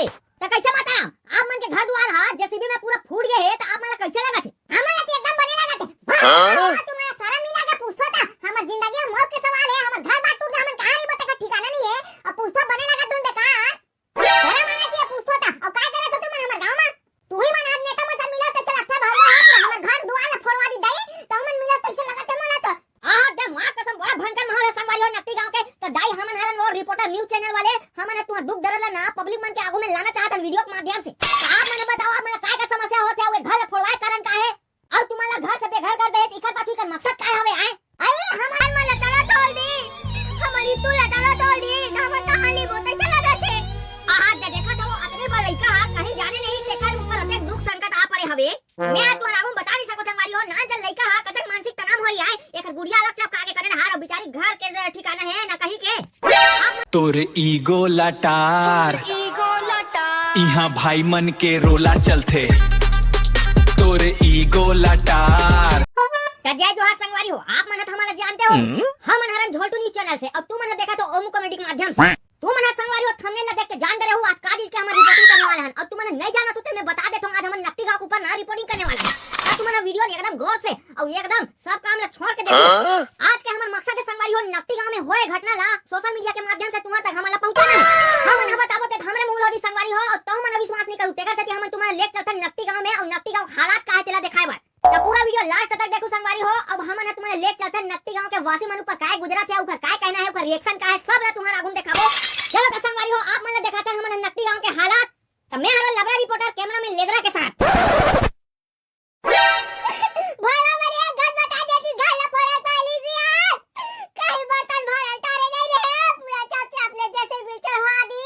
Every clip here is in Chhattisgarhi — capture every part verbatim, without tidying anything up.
त कइसे माताराम, आप मन के घर दुवार ह जेसीबी में पूरा फूट गे हे, त आप मन ला कइसे लगत हे? हमन ला तो एकदम बने लगत हे। हाँ? तुम्हारा शरम नहीं लगे, पूछो था। हमर जिंदगी और मौत के सवाल है, हमर घर बार टूट गया, हमन कहाँ रही, बता का ठिकाना नहीं है। और पूछो बने लगा तुम बेकार। शरम आना चाहिए, पूछो था। और काय करत हो तुमन हमर गाँव में? तू ही मन आज नेता मन से मिला, तो चल अच्छा भाव है, हमर घर दुवार ला फोड़वा दी दाई, तो हमन मिला, कैसे लगत है मोला तो। आहा, दे माँ कसम, बड़ा भयंकर माहौल है संगवारी हो नकटी गांव के। तो दाई, हमन हरन वो रिपोर्टर न्यूज़ चैनल वाले, हमन ह तुहार दुख दर्द ला ना पब्लिक मन के आगू में लाना चाहत हन वीडियो के माध्यम से। तो आप मन बताओ, आप मन ला काय का समस्या होत है, वो घर ला फोड़वाए कारण का है? अउ तुमन ला घर से बेघर कर दे, इकर पाछू इकर मकसद काय हवे आए? अरे, हमन मन ला तला तोल दी, हमर इतू ला तला तोल दी, हमन कहां ली बोतल चला जाथे। आहा, दे देखत हो, अतने बड़ लइका हा, कहीं जाने नहीं, तेकर ऊपर अतेक दुख संकट आ पड़े हवे। मैं ह तुहर आगू में बता नहीं सकत संगवारी हो, ना जन लइका हा कतक मानसिक तनाव होई आए, एकर गुड़िया अलग चपका के करे रहा, अउ बिचारी घर के जे ठिकाना है ना कहीं के। तोर ईगो लटार, इहाँ भाई मन के रोला चलथे। तोर ईगो लटार। त जय जोहार संगवारी हो, आप मन ह त हमन ला जानते हो, हमन हरन झोलटू न्यूज़ चैनल से, अउ तुमन ह देखत हो ओम कॉमेडी के माध्यम से। तुमन ह संगवारी हो, थंबनेल ला देख के जान डरे हो आज का चीज के हमन रिपोर्टिंग करने वाला हन। अउ तुमन ह नहीं जानत हो त मैं बता देथों, आज हमन नकटी गांव के ऊपर ना रिपोर्टिंग करने वाला हन। त तुमन ह वीडियो ल एकदम गौर से अउ एकदम सब काम ला छोड़ के देखो। आज के हमर मकसद है संगवारी हो, नकटी गांव में होए घटना ला सोशल मीडिया के माध्यम से तुम्हार तक हमन ला पहुंचाना है। हमन ह बताबो ते हमरे मुंह होदी संगवारी हो, अउ तुमन ह विश्वास नहीं करू, तेकर सेती हमन तुम्हार लेके चलथन नकटी गांव में, अउ नकटी गांव के हालात का है तेला देखाए बर। त पूरा वीडियो लास्ट तक देखो संगवारी हो। अब हमन ह तुम्हार लेके चलथन नकटी गांव के वासी मन ऊपर काय गुजरत है, ओकर काय कहना है, ओकर रिएक्शन का है, सब ला तुम्हार आगू में देखाबो। चलो त संगवारी हो, आप मन ला देखाथन हमन ह नकटी गांव के हालात। त मैं हरन लबरा रिपोर्टर, कैमरामैन लेदरा के साथ। भला मरिया घर बता देती, घर ला फोड़ा पाली से यार। कहीं बर्तन भरल तारे नहीं रहे, पूरा चाप चाप ले जैसे बिल चढ़वा दी।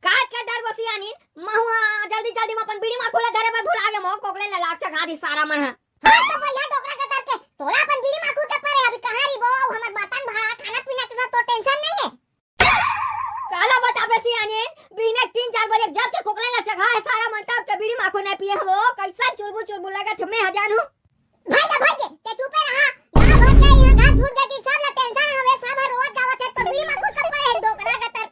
काज का डर बसियानी, महू हा जल्दी जल्दी में अपन बीड़ी माखू ला धरे बर भुला गे, मोर कोकले ला लाग चघा दी सारा मन हा। हाँ तो बढ़िया डोकरा के डर के, तोला अपन बीड़ी माखू के परे अभी कहाँ रही वो, हमर बर्तन भरा खाना पीना के सब तो टेंशन नहीं है। काला बताबे सियानी, बिहने तीन चार बजे जब के कोकले ला चघा है सारा मन, तब के बीड़ी माखू नहीं पिए हो, कैसा चुरबुर चुरबुर लगत है, मैं ह जानू। भाई ला भाई के, ते चुपे रहा, गाँव भर के यहाँ घर फूट गई, सब ला टेंशन हवे, सब ह रोवत गावत है, तो बीड़ी माखू के परे है डोकरा के तर।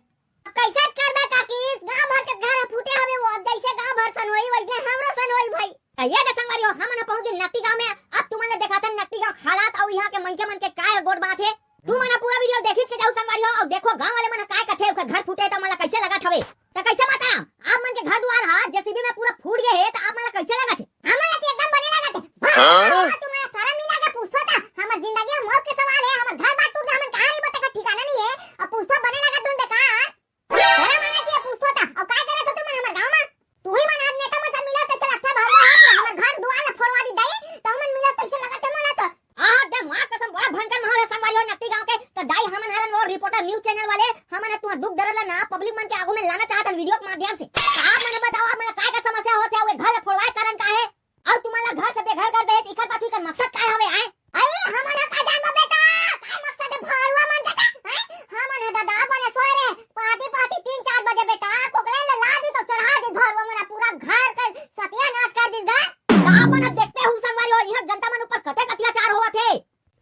कैसे करबे काकी, गाँव भर के घर ह फूटे हवे, वो अब जैसे गाँव भर सन होई, वैसे हमरो सन होई भाई। त ये दे संगवारी हो, हमन ह पहुंच गे नकटी गांव में। अब तुमन ला देखाथन नकटी गांव के हालात अउ इहाँ के मनखे मन के काय गोठ बात हे। तुमन ह पूरा वीडियो देखिच के जाऊ संगवारी हो, अउ देखो गांव वाले मन ह काय कथे, ओकर घर फूटे त मन ला कैसे लगत हवे। त कैसे माताराम, आप मन के घर दुवार ह जेसीबी में पूरा फूट गे हे, त आप मन ला कैसे लगत हे? हमन ला तो एकदम बने लगत हे। हाँ? तुम्हारा शरम नहीं लगे, पूछो था। हमर जिंदगी और मौत के सवाल है, हमर घर बार टूट गया, हमन कहाँ रही बता का ठिकाना नहीं है, और पूछो बने लगा तुम बेकार। शरम आना चाहिए, पूछो था। और काय करत हो तुमन हमर गाँव में? तू ही मन आज नेता मन से मिला तो चल अच्छा भरवा हाथ में हमर घर दुवार ला फोड़वा दी दाई, तो हमन मिला कैसे लगत है मोला तो। आहा, दे माँ कसम, बड़ा भयंकर माहौल है संगवारी हो नकटी गांव के। तो दाई, हमन हरन वो रिपोर्टर न्यूज़ चैनल वाले, हमन ह तुहार दुख दर्द ला ना पब्लिक मन के आगू में लाना चाहत हन वीडियो के माध्यम से। तो आप मन बताओ, आप मन ला काय का समस्या होत है, वो घर ला फोड़वाए कारण का है? अउ तुमन ला घर से बेघर कर दे, इकर पाछू इकर मकसद काय हवे आए? अरे, हमन ह का जानबो बेटा, काय मकसद है भरुआ मन के का? हैं? हमन ह दादा बने सोए रहे, पाती पाती तीन चार बजे बेटा, कोकले ला ला दी तो चढ़ा दी भरुआ मन, पूरा घर के सत्यानाश कर दिस गा। त आप मन ह देखते हो संगवारी हो, इहाँ जनता मन ऊपर कतेक अत्याचार होवत हे।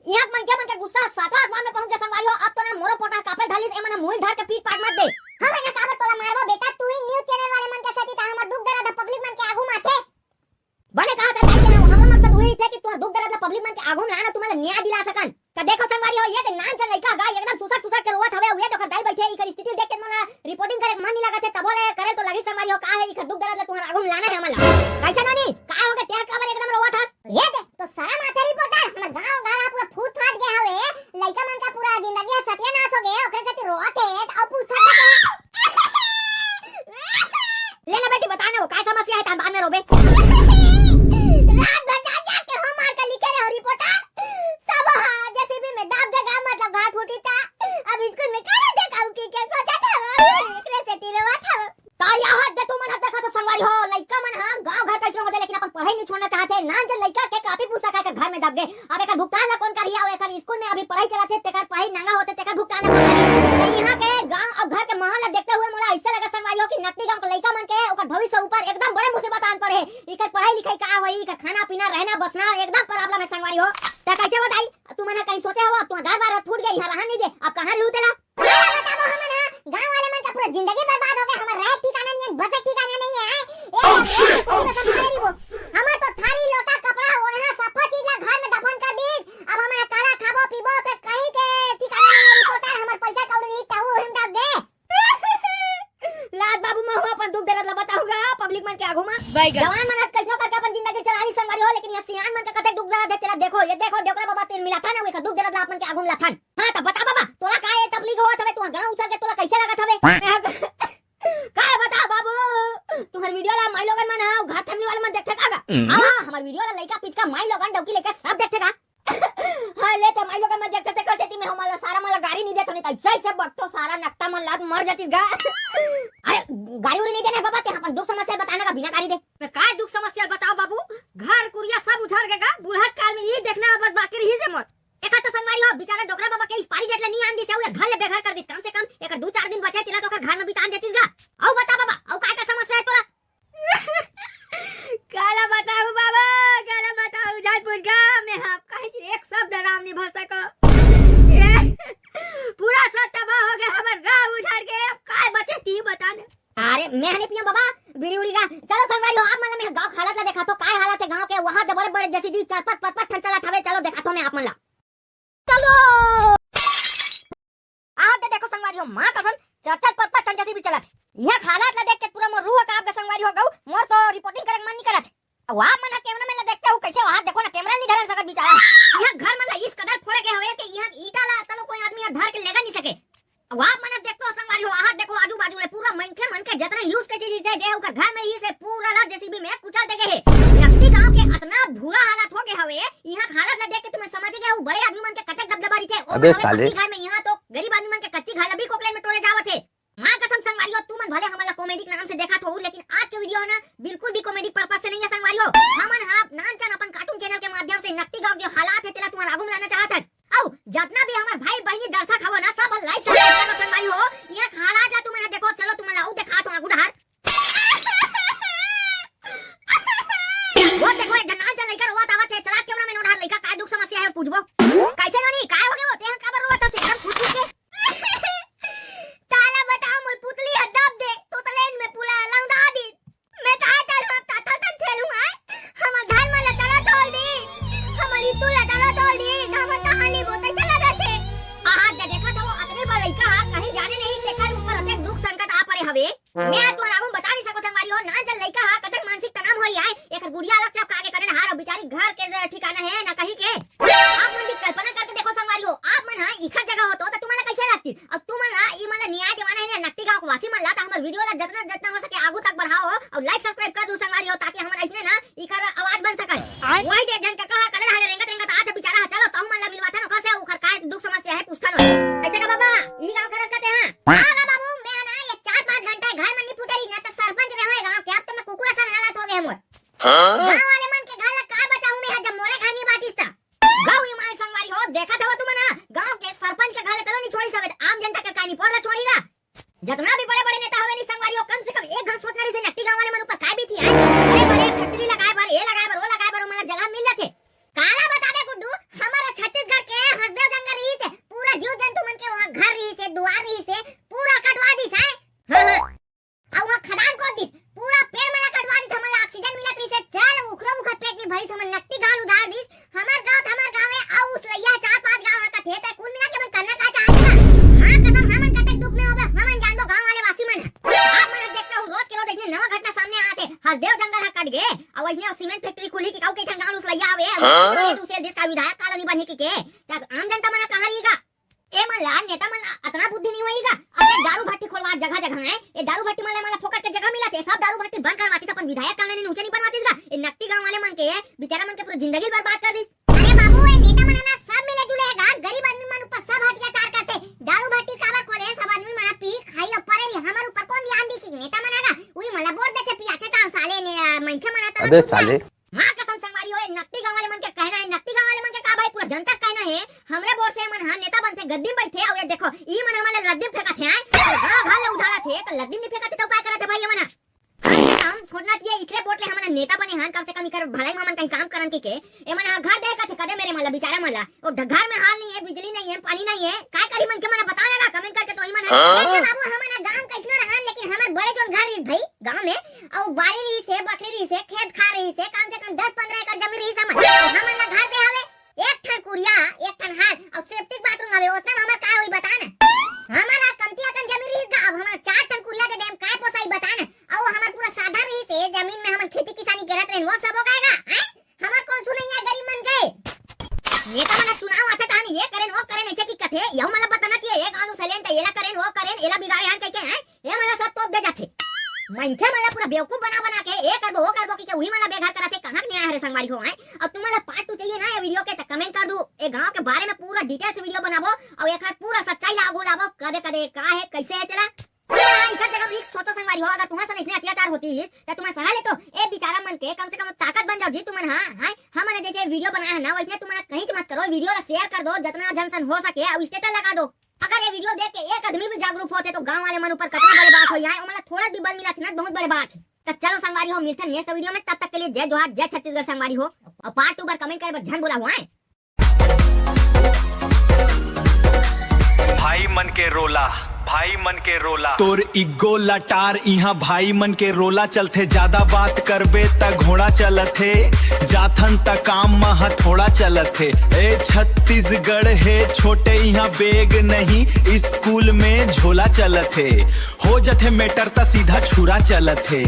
इहाँ के मनखे मन के गुस्सा सातवां आसमान में पहुंच गे संगवारी हो। अब तो ना मोरो पोटा कापे धालिस, एमन ह मुहिल धर के पीट पाट मत दे। हम एला काबर तोला मारबो बेटा, तू ही न्यूज़ चैनल वाले मन के सेती त हमर दुख दर्द ह पब्लिक मन के आगू माथे। बने कहा था दाई के नाम, हमरो मकसद उहे रहिथे कि तुहर दुख दर्द ला पब्लिक मन के आगू में लाना, तुमन ला न्याय दिला सकन। त देखो संगवारी हो, ये दे नान चल लइका गा, एकदम सुसक सुसक के रोवत हवे, ये तो ओकर दाई बइठे, इकर स्थिति देख के मोला रिपोर्टिंग करे के मन नहीं लगत हे, तबो ले करे तो लगी संगवारी हो, का है इकर दुख दर्द ला तुहर आगू में लाना है हमन ला। कैसे नानी, का हो गे, तें काबर एकदम रोवत हस? ये दे, तो शरम आथे रिपोर्टर, हमर गांव घर ह पूरा फूट फाट गया हवे, लइका मन का पूरा जिंदगी ह सत्यानाश हो गए, ओकरे सेती रोवत हे, त अउ पूछत हे। ले ना बेटी, बता ना वो काय समस्या है, तहां बाद में रोबे। रात भर जाग जाग के होमवर्क लिखे रहे हो रिपोर्टर, सब हा जेसीबी में दाब देगा, मतलब घर फूटी था। अब स्कूल में करे थे काम की क्या सोचा था, एकरे सेती रोवत हवे। त यह दे तुमन ह देखा तो संगवारी हो, लइका मन ह गांव घर कैसे हो जाए, लेकिन अपन पढ़ाई नहीं छोड़ना चाहते। नान जन लइका के कापी पुस्तक एकर घर में दब गे। अब एकर भुगतान ला कौन करिया? अउ एकर स्कूल में अभी पढ़ाई चलत हे, तेकर पढ़ाई नंगा होते, तेकर भुगतान ला कौन करिया? त यहाँ के गांव अउ घर के माहौल ला देखते हुए मोला ऐसे लगा संगवारी हो कि नकटी गांव के लइका मन के ओकर भविष्य ऊपर एकदम बड़े मुसीबत आन पड़े हे। इकर पढ़ाई लिखाई का होई, इकर खाना पीना, रहना बसना एकदम प्रॉब्लम है संगवारी हो। त कैसे बताई? तुमन ह कहीं सोचे हवो, अब तुमन घर बार फूट गई, यहाँ रहन नहीं दे, अब कहाँ रहू तेला? ये बताबो हमन ह, गांव वाले मन का पूरा जिंदगी बर्बाद हो गए, हमर रहे कसम खा रही वो। हमर तो थारी लोटा कपड़ा ओनहा सफा चीज ला घर में दफन कर दीस। अब हमन काला खाबो पीबो के कहीं के ठिकाना नहीं है। रिपोर्टर हमर पैसा कौड़ी नहीं ताऊ हम तक दे। लात बाबू, मैं हूँ अपन दुख दर्द ला बताऊंगा पब्लिक मन के आगू में। जवान मन कैसनो करके अपन जिंदगी चला रही संगवारी हो, लेकिन ये सियान मन का कतक दुख दर्द है तेला देखो, ये देखो डोकरा बाबा तेल मिला था ना, वो एक दुख दर्द ला अपन के आगू में लाथन। हाँ तो बता बाबा, तोला का ये तकलीफ होत हवे, तोला गांव उछल के तोला कैसे लगत हवे? काय बता बाबू, तुम्हार वीडियो ला माई लोगन मन हा, घर फैमिली वाले मन देखथे का गा? हम्म। हाँ, हमार वीडियो ला लइका पिचका माई लोगन डौकी लइका सब देखथे का? हाँ, ले तो माई लोगन मन देखथे, तेकर सेती में हमन ला सारा मन ला गारी नहीं देत, नहीं तो ऐसे ऐसे बकतो सारा नकटा मन लात मर जातीस गा। अरे गारी उरी नहीं देना बाबा, ते अपन दुख समस्या बताना का बिना गारी दे। मैं काय दुख समस्या बताओ बाबू, घर कुरिया सब उझड़ के गा, बुढ़त काल में ये देखना है बस बाकी रही से मत। एकर तो संगवारी हो, बेचारा डोकरा बाबा के expiry date ले नी आन दिस, अउ ये घर ले बेघर कर दिस। कम से कम एकर दू चार दिन बचे, तेला तो ओकर घर में बितान देतिस गा। अउ बता बाबा, अउ काय का समस्या है तोला? काला बताऊ बाबा, काला बताऊ, जान बुझ गा, मैं आपका एक शब्द नाम नहीं भर सको। ये पूरा सब तबाह हो गया, हमर गांव उझड़ के, अब काय बचे ती बताने। अरे मैं नहीं पिया बाबा, बीड़ी उड़ी का। चलो संगवारी हो, आप मन ला मैं गांव के हालत ला देखा तो, काय हालत है गांव के, वहां दे बड़े बड़े जेसीबी चरपट पटपट ठन चलत हवे, चलो देखा तो मैं आप मन ला। चलो। आहत दे देखो संगवारी हो, माँ कसम, चरचर पटपट ठन जेसीबी चलत। यह हालत ला देख के पूरा मोर रूह कांप गे संगवारी हो गऊ, मोर तो रिपोर्टिंग करे के मन नहीं करत। अब आप मन कैमरा में ला देखते हो कैसे, वहां देखो ना, कैमरा नहीं धरन सकत बेचारा। यह घर मन ला इस कदर फोड़े गए हवे कि यह ईटा ला तलो कोई आदमी यह धर के लेगा नहीं सके। अब आप मन देखते हो संगवारी हो, आहत देखो आजू बाजू ले पूरा मनखे मनखे जितना यूज के चीज दे गए ओकर घर में ही से पूरा ला जेसीबी में कुचल दे गए है। नकटी गांव के इतना बुरा हालत हो गए हवे, यहां हालत ला देख के तुम्हें समझ गए हो बड़े आदमी मन के कतक दबदबा रही थे। अबे साले। घर में यहां तो गरीब आदमी मन के कच्ची घर अभी कोकलेन में टोले जावत है। माँ कसम संगवारी हो, तुमन भले हमन ला कॉमेडी के नाम से देखत हो, लेकिन आज के वीडियो ना बिल्कुल भी कॉमेडी पर्पस से नहीं है संगवारी हो। हमन हा नान चन अपन कार्टून चैनल के माध्यम से नकटी गांव के हालात है तेला तुम्हारा आगू में लाना चाहत हन। अउ जतना भी हमर भाई बहिनी दर्शक हवो ना, सब लाइक सब्सक्राइब करो संगवारी हो। ये हालात ला तुमन देखो, चलो तुमन ला अउ देखात हो आगू डहर। वो देखो एक नान चन लइका रोवत आवत है, चला कैमरा मैन ओढ़ा लइका का दुख समस्या है पूछबो। कैसे नोनी, काय हो गए होते हैं, काबर रोवत है एकदम फूट फूट के? ताला बताओ मोर पुतली ह दब दे, तोतलेन में पूरा लौंदा दी। मैं काय करूं अब तातल तक खेलूं आय। हमर घर में लतला तोड़ दी, हमर इतू लतला तोड़ दी, हमर कहानी बोते चला जाते। आहा, जे देखत हो अतने बड़ लइका हा, कहीं जाने नहीं, तेकर ऊपर अतेक दुख संकट आ पड़े हवे। मैं हा तुहर आगू बता नहीं सको संगवारी हो, नान चन लइका हा, कतक मानसिक तनाव होई आय, एकर गुड़िया अलग चपका के करे हार, बेचारी घर के जे ठिकाना है ना कहीं के। आप मन भी कल्पना करके देखो संगवारी हो, आप मन हा इखर जगह होतो त तुमन ला कैसे लगती? अब तुमन ला ई मन ला न्याय दिवाना है ना, नकटी गांव के वासी मन ला, त हमर वीडियो ला जतना जतना हो सके आगू तक बढ़ाओ और लाइक सब्सक्राइब कर दो संगवारी हो, ताकि हमन ऐसने ना इखर आवाज बन सकन। आय। वही दे झन का कहा कलर हाले रेंगत रेंगत आत बेचारा हा, चलो तहु मन ला मिलवाथन ओकर से, ओकर काय दुख समस्या है पूछथन। कैसे का बाबा, इही गांव के रस कते हैं? हाँ गा बाबू, मैं ना ये चार पाँच घंटा घर में नहीं फुटे रही ना, तो सरपंच रहे गांव के, अब तो मैं कुकुर असन हालत हो गए मोर। हाँ? गांव वाले मन के घर ला का बचाऊं मैं, जब मोरे घर नहीं बाचिस ता। गांव ईमाई संगवारी हो, देखत हव तुमन हा, गांव के सरपंच के घर ले तलो नहीं छोड़ी सवे, आम जनता के कानी पोर ला छोड़ी ना। जतना भी बड़े-बड़े नेता हवे नहीं संगवारी हो, कम से कम एक घन सोचना रही से नकटी गांव वाले मन ऊपर काय बीती है। बड़े-बड़े फैक्ट्री लगाए बर, ये लगाए बर, वो लगाए बर, ओमन ला जगह मिल जाथे। काला बताबे गुड्डू, हमारा छत्तीसगढ़ के हसदेव जंगल रही से, पूरा जीव जंतु मन के वहाँ घर रही से, दुआर रही से, पूरा कटवा दिस है। हाँ, हाँ। अउ वहाँ खदान खोद दिस, पूरा पेड़ मन ला कटवा दिस, हमन ला ऑक्सीजन मिलत रहिस हे, चल उखरो मुखर पेट नहीं भरिस, हमन नकटी गांव उधार दिस, हमर गांव त हमर गांव हे, अउ उसलैया चार पांच गांव हा कथे, त कुल मिला के हमन करना का चाहत हे? माँ कसम, हमन कतक दुख में होबे, हमन जानबो गांव वाले वासी मन। आप मन देखते हो रोज के रोज ऐसने नवा घटना सामने आत हे, हसदेव जंगल हा कट गे, अउ ऐसने सीमेंट फैक्ट्री खुली कि काऊ के ठन गांव उसलैया हवे, हाँ? तो ये दूसरे देश का विधायक काला नहीं बने कि के, त आम जनता मन कहाँ रही गा? ए मन ला, नेता मन ला अतना बुद्धि नहीं होई गा। अब ये दारू भट्टी खोलवा जगह जगह है, ये दारू भट्टी मन ला, मन ला फोकट के जगह मिलत हे, सब दारू भट्टी बंद करवातिस, अपन विधायक काला नहीं ऊंचे नहीं बनवातिस गा। ये नकटी गांव वाले मन के, बेचारा मन के पूरा जिंदगी बर्बाद कर दिस। अरे बाबू, ये नेता मन ना सब मिले जुले हे गा, गरीब आदमी मन ऊपर सब अत्याचार करथे। दारू भट्टी काबर खोले, सब आदमी मन पी खाई ऊपर ही, हमर ऊपर कौन ध्यान दी कि नेता मन आगा, उही मन ला वोट देथे पियाथे ता साले ने, मनखे मन आता अबे साले। माँ कसम संगवारी हो, ये नकटी गांव वाले मन के कहना है, नकटी गांव वाले मन के का भाई, पूरा जनता के कहना है, हमरे वोट से मन हा नेता बनथे, गद्दी में बैठथे, अउ ये देखो, ई मन हमन ला रद्दी में फेंकत हे, आय? पूरा गांव घर ला उधारत हे, त रद्दी में फेंकत हे, त उपाय करत हे भाई, ये मन हा। हम सोचना चाहिए, इकरे वोट ले हमन नेता बने हन, कम से कम इकर भलाई में हमन कहीं काम करन के, के? ये मन हा घर दे कथे, कदे मेरे मन ला, बेचारा मन ला, ओ ढ-, घर में हाल नहीं है, बिजली नहीं है, पानी नहीं है, काय करी मन के मन बता ना, comment करके तो ही मन हा। हाँ? ये तो बाबू, हमन हा गांव कैसनो रहन, लेकिन हमर बड़े जो घर रहिस भाई गांव में, अउ बाड़ी रहिस हे, बखरी रहिस हे, खेत खार रहिस हे, कम से कम दस पंद्रह एकड़ जमीन रहिस हमर। अउ हमन ला घर दे हवे एक ठन कुरिया, एक ठन हाल, अउ सेप्टिक बाथरूम हवे, ओतना में हमर का होई बता ना? हमर हा कमती अकन जमीन रहिस गा, अब हमर चार ठन कुरिया दे देम, काय पोसाई बता ना? अउ हमर पूरा साधन रहिस हे, जमीन में हमन खेती किसानी करत रहेन, वो सब हो गए गा, हैं? हमर कौन सुनैया गरीब मन के? नेता मन ह चुनाव आथे तहन ये करेन, वो करेन, ऐसे की कथे, यहू मन ला बताना चाहिए, ये कानून सलेन त येला करेन, वो करेन, एला बिगाड़े हन कहिके, हैं? ये मन ला सब तोप दे जाथे। मनखे मन ला पूरा बेवकूफ बना बना के, ये करबो, वो करबो कहिके उही मन ला बेघर कराथे, कहाँ के न्याय हरे संगवारी हो, हैं? अब तुमन ला पार्ट टू चाहिए ना ये वीडियो के, त कमेंट कर दू, ये गांव के बारे में पूरा डिटेल से वीडियो बनाबो, अउ एकर पूरा सच्चाई ला आगू लाबो, कदे कदे का हे, कैसे हे तेला। तुमन हा इखर जगह रिस्क सोचो संगवारी हो, अगर तुम्हार संग इसने अत्याचार होतिस, त तुम्हार सहा ले तो ए बिचारा मन के कम से कम ताकत बन जाओ जी तुमन हा, हैं? हमन जैसे वीडियो बनाए है ना, वैसने तुमन कहीं मत करो, वीडियो ला शेयर कर दो, जितना जन सन हो सके, अउ स्टेटस लगा दो। अगर ये वीडियो देख के एक आदमी भी जागरूक होते तो गांव वाले मन ऊपर कितना बड़े बात हो जाए, ओमन ला थोड़ा भी बल मिला ना, बहुत बड़े बात है। तो चलो संगवारी हो, मिलते हैं नेक्स्ट वीडियो में, तब तक के लिए जय जोहार, जय छत्तीसगढ़ संगवारी हो, और पार्ट टू पर कमेंट करे बर झन भुलाहू, हैं? भाई मन के रोला, भाई मन के रोला। तोर इग्गो लटार इहाँ भाई मन के रोला चलथे। ज्यादा बात करबे त घोड़ा चलथे। जाथन त काम म हथौड़ा चलथे। ए छत्तीसगढ़ हे छोटे, इहाँ बेग नहीं, स्कूल में झोला चलथे। हो जथे मैटर त सीधा छुरा चलथे।